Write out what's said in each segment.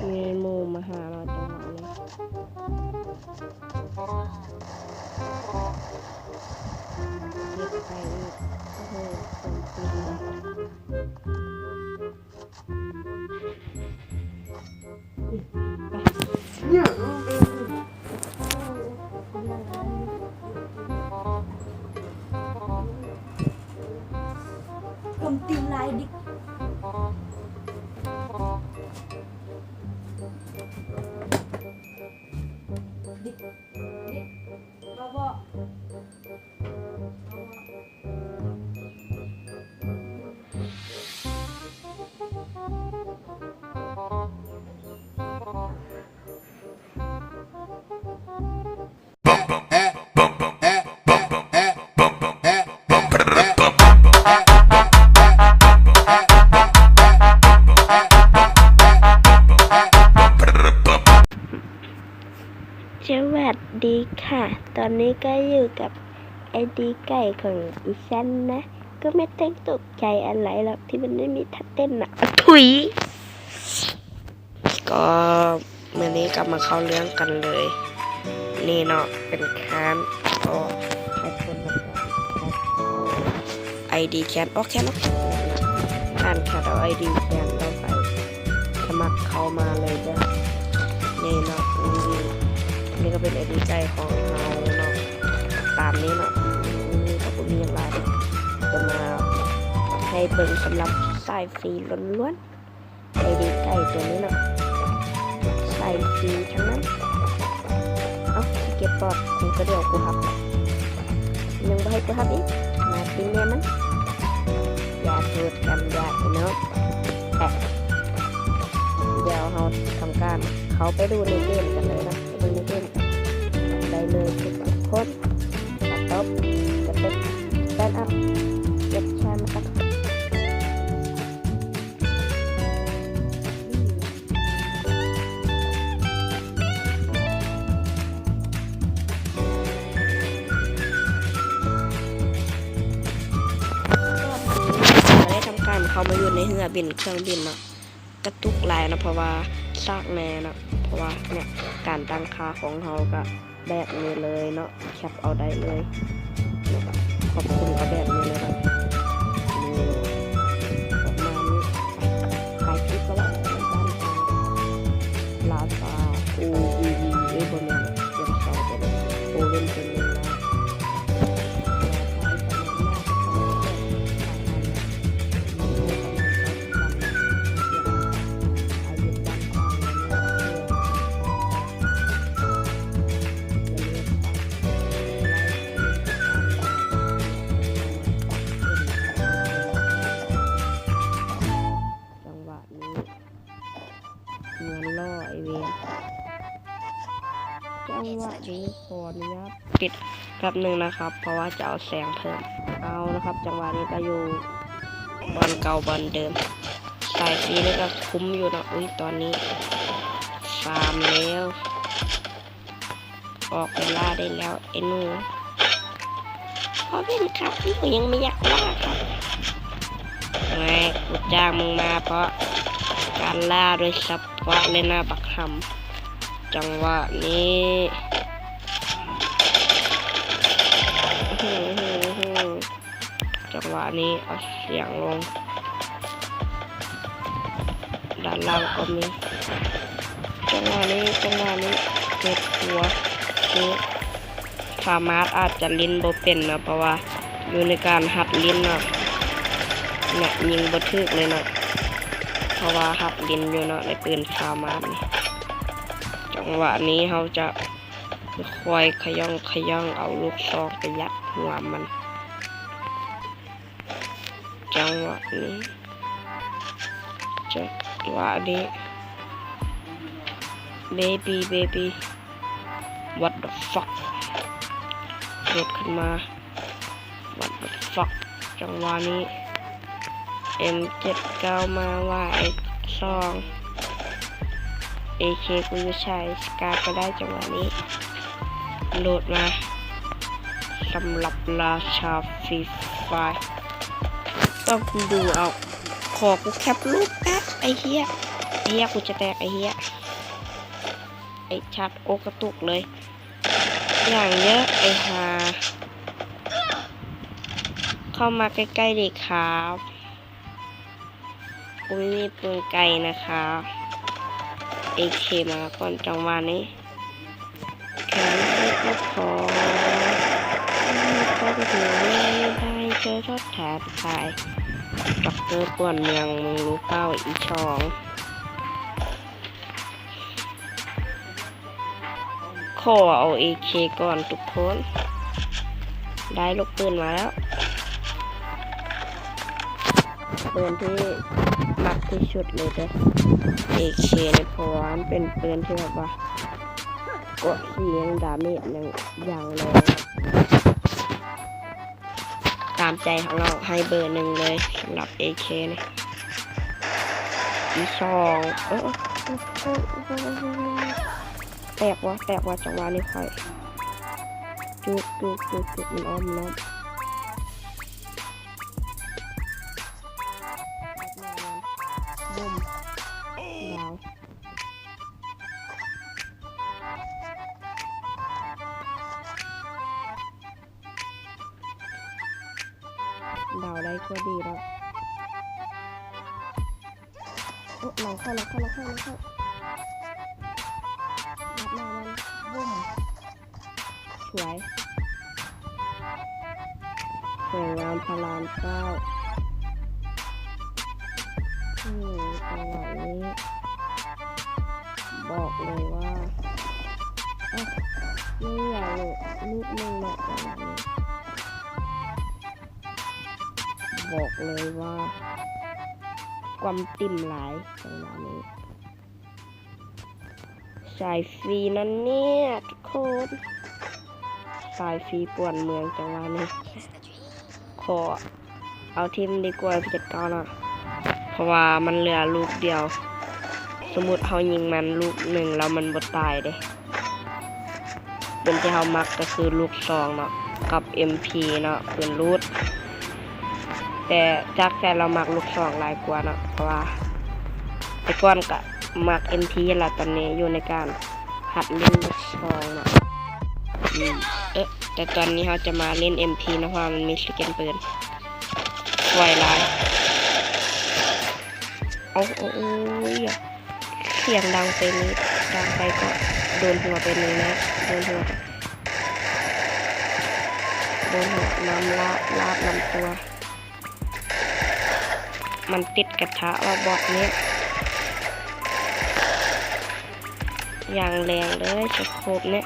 ມີໝູ່ມາຫາເຮົາຈັງຫວະນີ້. ເກັບໄປອີກ. ໂອ້ໂຫ ຄົນກິນ. ກຳຕີນລາຍດິກ ດິກ ດິກ ບໍ່ ບໍ່. ສະຫວັດດີຄ່ະ ຕອນນີ້ກໍຢູ່ກັບໄອດີໄກ່ຂອງອີ່ສັນນະ ກໍແມ່ນຕັ້ງຕົກໃຈອັນໃດລອກທີ່ມັນໄດ້ມີທ່າເຕັ້ນນະ ທຸຍ. ກໍມື້ນີ້ກໍມາເຂົ້າເລື່ອງກັນເລີຍ ນີ້ເນາະ ເປັນແຄນ ກໍໃຫ້ຄົນມາແຄນ ໄອດີແຄນ ອອກແຄນ ອອກແຄນ ການແຄນເອົາໄອດີແຄນ ແລ້ວໄປສະໝັກເຂົ້າມາເລີຍເດີ ນີ້ເນາະ ນີ້ ນີ້ກໍເປັນໄອດີໄກ່ຂອງເຮົາເນາະ ຕາມນີ້ເນາະ ນີ້ກໍບໍ່ມີຫຍັງຫຼາຍ ຈະມາໃຫ້ເບິ່ງສຳລັບສາຍຟຣີລ້ວນໆ. ໄອດີໄກ່ຕົວນີ້ເນາະ ໃສ່ຟຣີທັງນັ້ນ. ເອົ້າ ຂີ້ກຽດປອບ ກູກໍດຽວກູຮັບ ຍັງບໍ່ໃຫ້ກູຮັບອີກ ມາຕີແມ່ມັນ. ຢ່າໂທດກັນ ຢ່າໄອ້ນ້ອງ ແປະ. ດຽວເຮົາທຳການເຂົ້າໄປດູໃນເກມກັນເລີຍເນາະ ໄປເບິ່ງໃນເກມໄດ້ເລີຍທຸກຄົນ. ຕັດຕົບ ສະເຕັບ ສະແຕນອັບ ເກັບແຊມກັນ. ໄດ້ທຳການເຂົ້າມາຢູ່ໃນເຮືອບິນ ເຄື່ອງບິນເນາະ ກະຕຸກຫຼາຍເນາະ ເພາະວ່າຊາກແນ່ເນາະ ເພາະວ່າເນຍ ການຕັ້ງຄ່າຂອງເຮົາກະ ແບບນີ້ເລີຍເນາະ ແຄັບເອົາໄດ້ເລີຍເນາະ ຂອບຄຸນກໍແບບນີ້ເລີຍເນາະ. ນີ້ປະມານນີ້ ຂາຍຄລິບກໍໄດ້ ບ້ານກາງ ລາຊາ ໂອ ວີ ວີ ເອີ ບໍ່ແມ່ນ ເປັນສອງເປັນ ໂອເວັນເປັນໜຶ່ງນະ. ຈັງຫວະນີ້ ເງິນລໍ້ ໄອເວນ. ຈັງຫວະນີ້ຂໍອະນຸຍາດປິດແປັບໜຶ່ງນະຄັບ ເພາະວ່າຈະເອົາແສງເພີ່ມ. ເອົານະຄັບ ຈັງຫວະນີ້ກໍຢູ່ບ່ອນເກົ່າບ່ອນເດີມ. ສາຍຟຣີນີ້ກໍຄຸ້ມຢູ່ເນາະ. ອຸ້ຍ ຕອນນີ້ສາມແລ້ວ. ອອກໄປລ່າໄດ້ແລ້ວໄອ້ໜູ. ພໍ່ເປັນຄັບ ໜູຍັງບໍ່ຢາກລ່າຄັບ. ແມ່ ກູຈ້າງມຶງມາເພາະການລ່າໂດຍສະເພາະເລີຍນະບັກຫຳ. ຈັງຫວະນີ້ ຈັ່ງຫວະນີ້ເອົາສຽງລົງ. ດ້ານລ່າງກໍມີ. ຈັງຫວະນີ້ ຈັງຫວະນີ້ເຮັດຕົວນີ້ ສາມາດອາດຈະຫຼິ້ນບໍ່ເປັນເນາະ ເພາະວ່າຢູ່ໃນການຫັດຫຼິ້ນເນາະ. ນະ ຍິງບໍ່ຖືກເລີຍເນາະ ເພາະວ່າຫັດຫຼິ້ນຢູ່ເນາະ ໃນປືນສາມາດນີ້. ຈັງຫວະນີ້ເຮົາຈະ ຄ່ອຍຂະຫຍ້ອງຂະຫຍ້ອງເອົາລູກຊອງໄປຍັດຫົວມັນ. ຈັງຫວະນີ້ ຈັງຫວະນີ້ ເບບີ ເບບີ what the fuck ໂດດຂຶ້ນມາ. What the fuck ຈັງຫວະນີ້ ເອັມເຈັດເກົ້າ ມາວ່າໄອ້ສອງ ເອເຄ ກູຢູ່ໃສ ສະກາດກໍໄດ້. ຈັງຫວະນີ້ໂດດມາ ສຳລັບລາຊາຟຣີຟາຍ ຕ້ອງດູເອົາ. ຂໍກູແຄບລູກແປະ ໄອ້ເຫ້ຍ ໄອ້ເຫ້ຍ ກູຈະແຕກ ໄອ້ເຫ້ຍ. ໄອ້ສັດ ໂອ້ ກະຕຸກເລີຍ ຢ່າງເຍອະ ໄອ້ຫ່າ. ເຂົ້າມາໃກ້ໆເດຄາບ. ອຸ້ຍ ປືນໄກນະຄະ. ເອເຄມາກ່ອນ ຈັງຫວະນີ້ ແຂນໃຫ້ກໍພໍ ກໍຖືວ່າໄດ້ເຈີທາດທາຍ. ດັອກເຕີປ່ວນເມືອງ ມຶງຮູ້ເປົ່າ ອີສອງ. ຂໍເອົາເອເຄກ່ອນທຸກຄົນ. ໄດ້ລູກປືນມາແລ້ວ. ປືນທີ່ມັກທີ່ສຸດເລີຍເດີ້ ເອເຄນີ້ ເພາະວ່າມັນເປັນປືນທີ່ແບບວ່າ ເກາະສີຫຍັງ ດາເມດຫຍັງຢ່າງແຮງ. ຕາມໃຈຂອງເຮົາ ໃຫ້ເບີໜຶ່ງເລີຍ ສຳລັບເອເຄນີ້ ອີສອງ. ເອີ ແຕກວ່າ ແຕກວ່າ ຈັງຫວະນີ້ຂ້ອຍ ຈຸກ ຈຸກ ຈຸກ ຈຸກ ມັນອ້ອມ ມັນອ້ອມ. ເດົາໄດ້ກໍດີແລ້ວ. ໂອ້ ຫຼັງເຂົ້າ ຫຼັງເຂົ້າ ຫຼັງເຂົ້າ ຫຼັງເຂົ້າ. ອັດໜ້າມັນ ບຸ້ມ. ສວຍ ສວຍງາມ ພະລາມເກົ້າ. ອືມ ຈັງຫວະນີ້ ບອກເລີຍວ່າ ອະ ຍັງເຫຼືອລູກໜຶ່ງເນາະ ຈັງຫວະນີ້ ບອກເລີຍວ່າ ກວາມຕິ່ມຫຼາຍ ຈັງຫວະນີ້. ສາຍຟຣີນັ້ນເນຍທຸກຄົນ ສາຍຟຣີປ່ວນເມືອງ ຈັງຫວະນີ້ ຂໍເອົາຖິ້ມດີກວ່າ ເຈັດເກົ້ານະ ເພາະວ່າມັນເຫຼືອລູກດຽວ. ສົມມຸດເຮົາຍິງມັນລູກໜຶ່ງແລ້ວມັນບໍ່ຕາຍເດ້. ປືນທີ່ເຮົາມັກກໍຄືລູກຊອງເນາະ ກັບເອັມພີເນາະ ປືນລູດ. ແຕ່ຈາກໃຈລາວມັກລູກຊອງຫຼາຍກວ່າເນາະ ເພາະວ່າແຕ່ກ່ອນກະມັກເອັມພີຫັ້ນລະ ຕອນນີ້ຢູ່ໃນການຫັດຫຼິ້ນລູກຊອງເນາະ. ອືມ ເອີ ແຕ່ຕອນນີ້ເຮົາຈະມາຫຼິ້ນເອັມພີເນາະ ເພາະວ່າມັນມີສະກິນປືນ ໄວຫຼາຍ. ໂອ້ ໂອ້ ໂອ້ຍ ສຽງດັງໄປນີ້ ດັງໄປກໍໂດນຫົວໄປໜຶ່ງແລ້ວ ໂດນຫົວ ໂດນຫົວ ນ້ຳລາດ ລາດລຳຕົວ. ມັນຕິດກະທະວ່າບອດນີ້ ຢ່າງແຮງເລີຍ ສະໂຄບນີ້.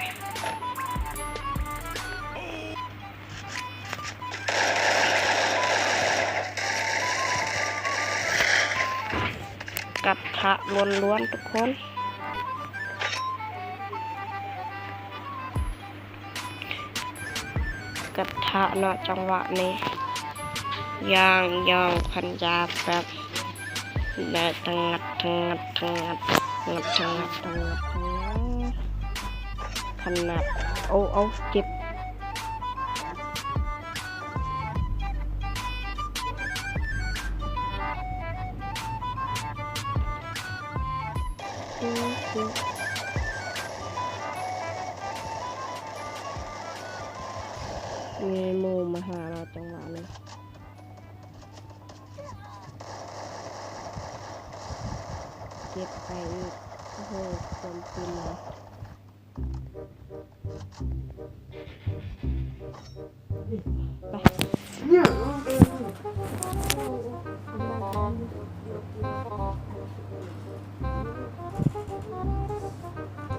ກະທະລ້ວນໆ ທຸກຄົນ ກະທະເນາະ ຈັງຫວະນີ້ ຍ່າງ ຍ່າງພັນຢາແປັບ ແລ້ວທັງງັດ ທັງງັດ ທັງງັດ ງັດ ທັງງັດ ທັງງັດ ທັງງັດ ພັນນັດ ໂອ້ ເອົາ ເຈັບ. ມີໝູ່ມາຫາເນາະ ຈັງຫວະນີ້ ເກັບໄປອີກ. ໂອ້ໂຫ ຄວາມຈິງເນາະ. ໄປ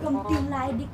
ກຳຕີນຫຼາຍດິ.